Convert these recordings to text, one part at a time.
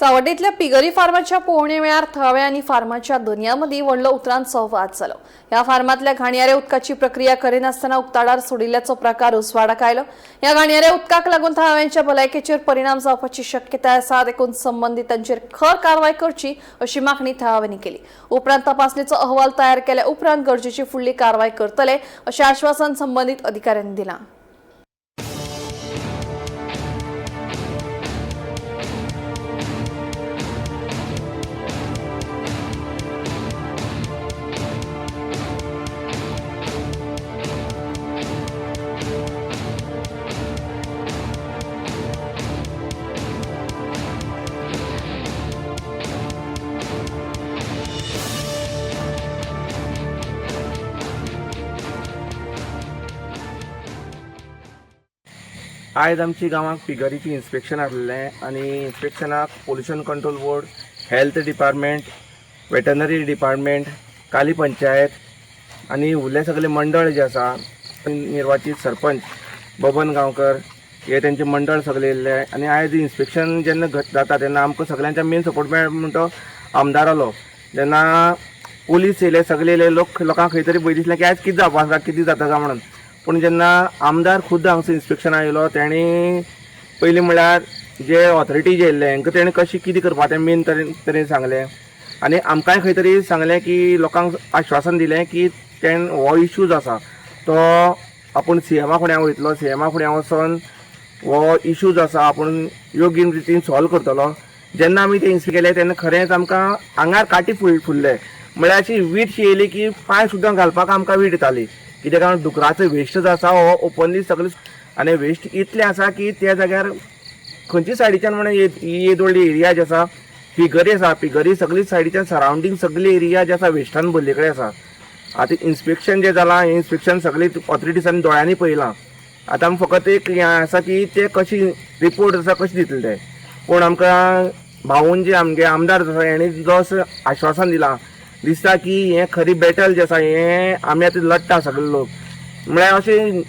सावड्डेंतल्या piggery फार्माच्या पोवणे वेळार थळाव्या आनी फार्माच्या दर्या मदीं व्हडलो उतरांचो वाद जालो. ह्या फार्मांतल्या घाणयाऱ्या उदकाची प्रक्रिया करिनासतना उक्ताडार सोडिल्ल्याचो प्रकार उजवाडाक आयलो. ह्या घाणयाऱ्या उदकाक लागून थळाव्यांच्या भलायकेचेर परिणाम जावपाची शक्यताय आसा, देखून संबंदितांचेर खर कारवाय करची अशी मागणी थळाव्यांनी केली. उपरांत तपासणेचो अहवाल तयार केल्या उपरांत गरजेची फुडली कारवाय करतले अशें आश्वासन संबंदीत अधिकाऱ्यांनी दिलां. आयज आमची गांवाक पिगरीची इन्स्पेक्शन आसलेलें आनी इन्स्पेक्शनाक pollution control board, health department, veterinary department, Kali panchayat आनी उरले सगळे मंडळ जे आसा, निर्वाचीत सरपंच बबन गांवकर हे तेंचे मंडळ सगळे येयल्ले. आनी आयज इन्स्पेक्शन जेन्ना जाता तेन्ना आमकां सगळ्यांच्या मेन सपोर्ट मेळ म्हणटा तो आमदारालो. जेन्ना पोलीस येयले, सगळे येयले, लोक लोकांक खंय तरी भंय दिसलें की आयज कितें जावपा आसा, कितें जाता काय म्हणून. पूण जेन्ना आमदार खुद्द हांगसर इन्स्पेक्शनाक येयलो, तेणी पयलीं म्हळ्यार जे ऑथॉरिटी जे येयल्ले हेंकां तेणें कशें कितें करपा तें मेन तरेन सांगलें आनी आमकांय खंय तरी सांगलें की लोकांक आश्वासन दिलें की तेण हो इशू जो आसा तो आपूण सीएमा फुड्यां वयतलो, सीएमा फुड्यां वचोन हो इशू जो आसा आपूण योग्य रितीन सॉल्व करतलो. जेन्ना आमी ते इन्स्पेक्ट केले तेन्ना खरेंच आमकां आंगार काटी फुल्ले, म्हळ्यार अशी वीट शी येयली की पांय सुद्दां घालपाक आमकां वीट येताली. कित्याक कारण डुकराचो वेस्ट जो आसा हो ओपनली सगळे आनी वेस्ट इतलें आसा की त्या जाग्यार खंयच्या सायडीच्यान म्हणून ही व्हडली एरिया जी आसा, पिगरी आसा, पिगरी सगळी सायडीच्यान सरावंडींग सगळी एरिया जी आसा वेस्टान भरले कडेन आसा. आतां इन्स्पेक्शन जें जालां हें इन्स्पेक्शन सगळी ऑथॉरिटीजांनी दोळ्यांनी पळयलां. आतां आमी फकत एक हें आसा की ते कशी रिपोर्ट आसा कशें दितले ते. पूण आमकां भाऊन जे आमगे आमदार जो आसा हेणी जो आश्वासन दिलां, दिसता की हें खरी बॅटल जें आसा हें आमी आतां लडटा सगळे लोक, म्हळ्यार अशें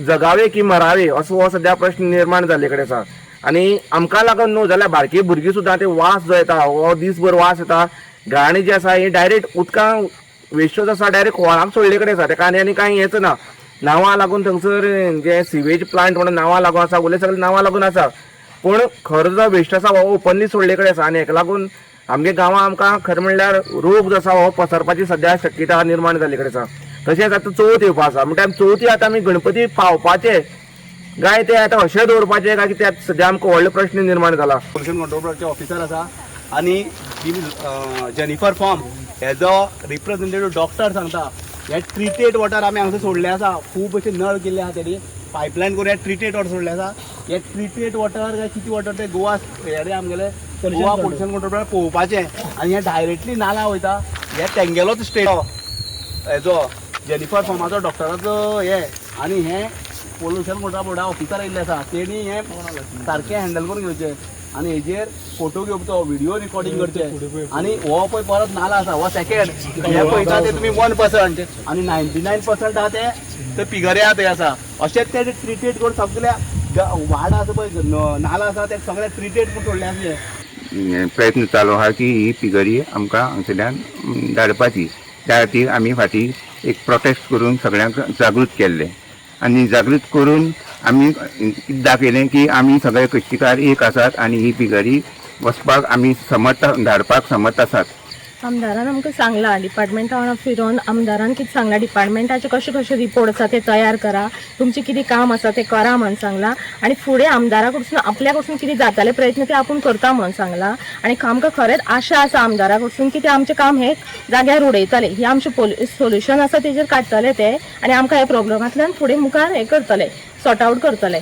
जगावे की मरावे असो हो सद्या प्रश्न निर्माण जाल्ले कडेन आसा. आनी आमकां लागून न्हू जाल्यार बारकी भुरगीं सुद्दां ते वास जो येता हो दीसभर वास येता, घाण जी आसा ही डायरेक्ट उदकां वेस्ट जो आसा डायरेक्ट व्हाळाक सोडले कडेन आसा. तेका आनी आनी कांय हेंच ना. नांवां लागून थंगसर जे सिवेज प्लांट म्हणून नांवां लागून आसा, उरले सगळे नांवां लागून आसा, पूण खरो जो वेस्ट आसा हो ओपनली सोडले कडेन आसा. आनी हेका लागून आमगे गांवां आमकां खरें म्हणल्यार रोग जो आसा हो पसरपाची सद्या शक्यता निर्माण जाल्ले कडेन आसा. तशेंच आतां चवथ येवपा आसा, म्हणटा आमी चवथी आतां आमी गणपती पावपाचे काय ते आतां अशें दवरपाचे काय कितें, सद्या आमकां व्हडलो प्रश्न निर्माण जाला. पोल्युशन कंट्रोल बोर्डाचे ऑफिसर आसा आनी जेनिफर फॉर्म हेजो रिप्रेझेंटेटिव्ह डॉक्टर सांगता, हे ट्रिटेड वॉटर आमी हांगासर सोडले आसा. खूब अशे नळ केल्ले आसा तेणी पायपलायन करून हे ट्रिटेड वॉटर सोडले आसा. हे ट्रिटेड वॉटर काय कितें वॉटर ते गोवा हे आमगेले गोवा पोल्युशन कंट्रोल बोर्ड पळोवपाचें. आनी हे डायरेक्टली नाला वयता, हे तेंगेलोच स्टेट हेजो जेनिफर फॉर्माचो डॉक्टराचो हे. आनी हे पोल्युशन कंट्रोल बोर्डा ऑफिसर आयिल्ले आसा, तेणी हें सारकें हँडल करून घेवचें आनी हेजेर फोटो घेवचो, व्हिडिओ रिकॉर्डिंग करचें. आनी हो पळय परत नाला आसा हो सेकेंड हे पळयता ते तुमी 1% आनी 99% आहा ते ते पिगरे आहा थंय आसा. अशेंच ते ट्रिटेड करून सगल्या वाडा आसा पळय नाला आसा ते सगळे ट्रिटेड करून सोडले आसले. प्रयत्न चालू आहा की ही पिगरी आमकां हांगसरल्यान धाडपाची. त्या खातीर आमी फाटीं एक प्रोटेस्ट करून सगळ्यांक जागृत केल्ले आनी जागृत करून आमी दाखयलें की आमी सगळे कश्टीकार एक आसात आनी ही पिगरी वचपाक आमी समर्थ, धाडपाक समर्थ आसात. आमदारान आमकां सांगलां, डिपार्टमेंटा वांगडा फिरोन आमदारान कितें सांगलां, डिपार्टमेंटाचे कशे कशे रिपोर्ट आसा ते तयार करा, तुमचें कितें काम आसा तें करा म्हणून सांगलां. आनी फुडें आमदारा कडसून आपल्या कडसून कितें जाताले प्रयत्न ते आपूण करता म्हणून सांगलां. आनी आमकां खरेंच आशा आसा आमदारा कडसून की ते आमचें काम हें जाग्यार उडयतले, ही आमचें सोल्युशन आसा तेजेर काडटले ते आनी आमकां ह्या प्रॉब्लमांतल्यान फुडें मुखार हें करतले, सॉर्ट आवट करतले.